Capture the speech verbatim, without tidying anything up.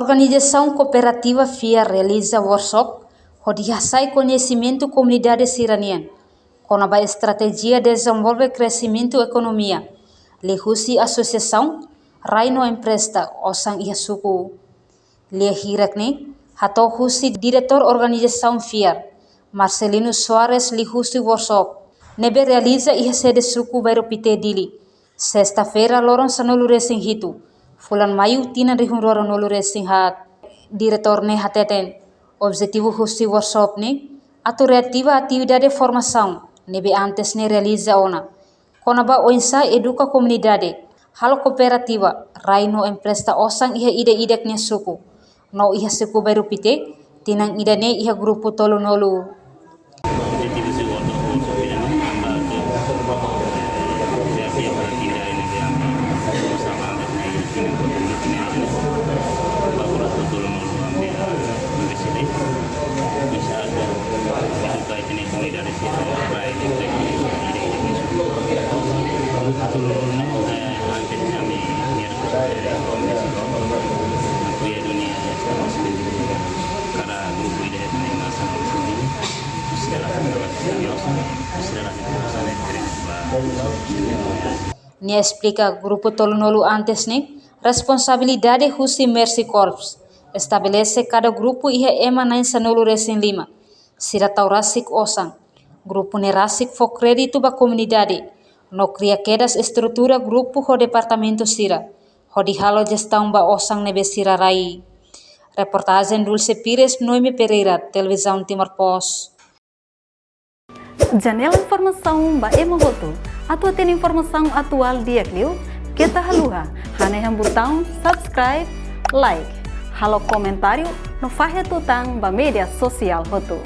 Organizasaun kooperativa FIAR realiza workshop hodi hasai koñesimentu komunidade sira-nian kona-ba estratéjia dezenvolve kresimentu ekonomia liuhusi asosiasaun rai no empresta osan iha suku. Lia hirak ne'e hato'o husi diretór organizasaun FIAR, Marcelino Soares, liuhusi workshop ne'ebé realiza iha sede suku Bairru Pité, Dili, sesta-feira, loron sanulu-resin-hitu fulan Maiu, tinan rihun rua ruanulu resin haat. Diretór ne'e hateten, objetivu husi workshop ne'e atu reativa atividade formasaun ne'ebé antes ne'e realiza ona kona-ba oinsá eduka komunidade halo kooperativa rai no empresta osan iha ida-idak nia suku. No iha suku Bairru Pité, tinan ida-ne'e iha grupu tolunulu. Nia esplika grupu tolunulu antes ne'e responsabilidade husi Mercy Corps estabelese kada grupu iha ema na'in sanulu-resin-lima sira tau rasik osan. Grupu ne'e rasik fó kréditu ba komunidade no kria kedas estrutura grupu ho departamentu sira hodi halo jestaun ba osan ne'ebé sira rai. Reportajen Dulce Pires, Noemi Pereira, Televizaun Timor Post. Janela informasaun ba ema hotu. Atu hatene informasaun atuál di'ak liu, keta haluha hanehan butaun subscribe, like, halo komentáriu no fahe tutan ba média sosiál hotu.